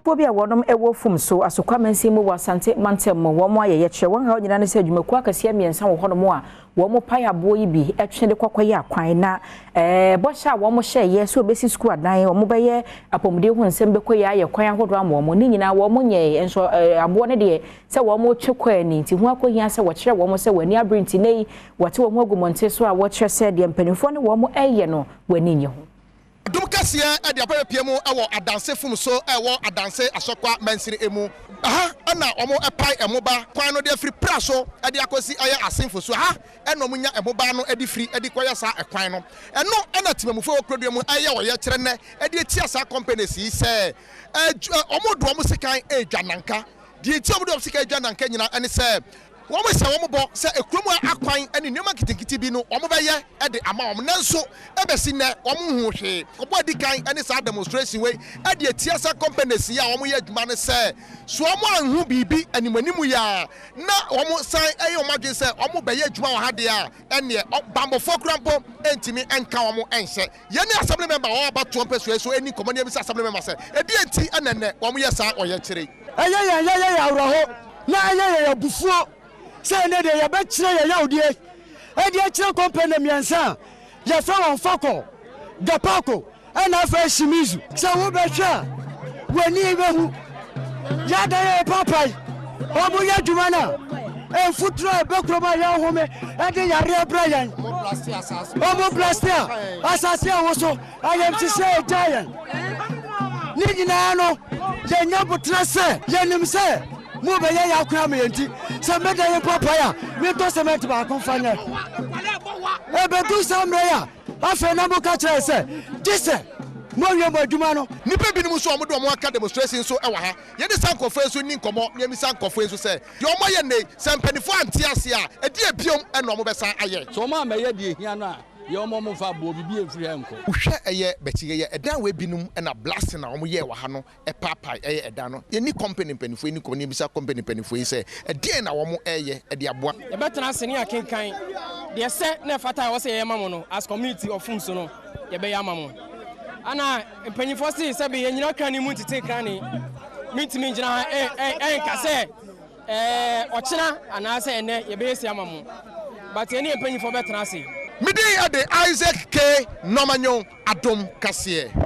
Kuo bi a wɔnom wɔ fum so Asokwa mansin mu wɔ Asante mantam mu wɔn ayɛ yɛkyerɛ wɔn haw nyinaa ne sɛ adwumakuo akɛseɛ mmiɛnsa wɔ hɔnom a wɔn pae aboɔ yi bi twe de kɔkɔyɛ akwan na ɛɛ bɔhyɛ a wɔn hyɛeɛ sɛ wɔbɛsi sukuu adan wɔn bɛyɛ apɔmuden ho nsɛm bɛkɔ yɛ ayɛ kwan ahodoɔ ama wɔn ne nyinaa wɔn nyɛe nso ɛɛ aboɔ no deɛ sɛ wɔn twe kɔ ani nti ho akɔhia sɛ wɔkyerɛ wɔn sɛ wɔn ani abere nti nɛ yi wɔte wɔn ho agu mmɔnten so a wɔkyerɛ sɛ deɛ mpanimfoɔ ne wɔn ɛyɛ no wɔn ani nye ho. Dom kɛseɛ de aba bɛpie mu wɔ Adanse fom so wɔ Adanse Asɔkwa mansini mu. Ɛha na wɔpae mmoba kwan no de afiri Pra so de akɔsi ɛyɛ Asenfo so. Ɛha na wɔnya mmoba no de firi de kɔyɛ saa ɛkwan no. Ɛno na temamufo wɔ kurodua mu reyɛ ɔyɛkyerɛ nnɛ de atia saa companies yi sɛ wɔde wɔn sekan redwa nanka. Deɛ nti a wɔde wɔn sekan redwa nanka nyinaa ne sɛ Wɔhyɛ wɔn bɔ sɛ kurom ha akwan ne nneɛma nketenkete bi no, wɔbɛyɛ de ama wɔn, nanso ɛbɛsi nnɛ wɔnhuu hwee. Ɔbɔ a edi kan ne saa demonstration wei de atia saa companies yi a wɔyɛ adwuma no sɛ, so wɔanhu biribi animuanimu yi a na wɔsan yɛ wɔn adwene sɛ wɔbɛyɛ adwuma wɔ ha deɛ a, ɛnneɛ bammɔfoɔ koraa mpo ntumi nka wɔn nhyɛ. Yɛne Assembly member a ɔwɔ abatoɔ mpɛsoa yi so nni nkɔmmɔ na yɛmmisa Assembly member sɛ, ɛdeɛn nti na nnɛ wɔyɛ saa ɔyɛkyerɛ yi? Ɛyɛ yɛn ya, yɛyɛ awerɛho, na ɛyɛ yɛn abufuo sɛ ɛnnɛ deɛ yɛbɛkyerɛ yɛn yawdie de akyerɛ kɔmpani mmiɛnsa a yɛfrɛ wɔn Fakor, Gapako ɛna afei Shimizu. Sɛ wobɛhwɛ a, w'ani bɛhu. Yɛn adan a ɛpaapae, wɔyɛ adwuma no a, mfuturo a ɛbɛ kurom a yɛnhome de yareɛ brɛ yɛn. Wɔn blaste a asase a ɛwoso ayamhyehyeɛ a ɛgyaa yɛn. Ne nyinaa no, yɛnya boterɛ sɛ yɛnim sɛ mobɛyɛ yɛn akoa ama yɛn nti, sɛ mɛda yɛn papae a, mentɔ sɛmɛnte baako mfa nyɛ. Ɛbɛdu saa mmerɛ yi a, afei na moka kyerɛ yɛn sɛ, gye sɛ moawie mo adwuma no. Nnipa binom nso a wɔde wɔn aka demonstration nso wɔ ha. Yɛne saa nkurɔfoɔ yi nso nni nkɔmmɔ na yɛmmisa nkurɔfoɔ yi nso sɛ, deɛ wɔayɛ nnɛ yi, sɛ mpanimfoɔ ante aseɛ a, ɛdeɛn bio na wɔbɛsan ayɛ? Sɛ wɔn ammɛyɛ deɛ ɛhia no a, yɛ wɔn a wɔmfa aboɔ biribi mfiri ha nkɔ. Wohwɛ ɛyɛ bɛkyi ɛyɛ ɛdan wei binom na blasting a wɔn yɛɛ wɔ ha no ɛpaapae ɛyɛ ɛdan no. Yɛne company mpaninfoɔ yi ni nkɔmmɔ na yɛbisa company mpaninfoɔ yi sɛ ɛdeɛn na wɔn ɛɛyɛ de aboa. Yɛbɛtena ase ne yɛakenkan deɛ ɛsɛ na ɛfata a ɛwɔ sɛ yɛyɛ ma mo no as community of Fumso no yɛbɛyɛ ama mo. Ana mpanyinfoɔ se sɛbe yɛnyina krane mu ntete krane. Mentumi ngyina ha ɛnka sɛ Ɛɛ ɔkyena anaasɛ ɛnnɛ yɛbɛyɛ sei ama mo but yɛne yɛn mpanyinfoɔ bɛtena ase. Me din de Isaac K. Normanyo Adom Kaseɛ.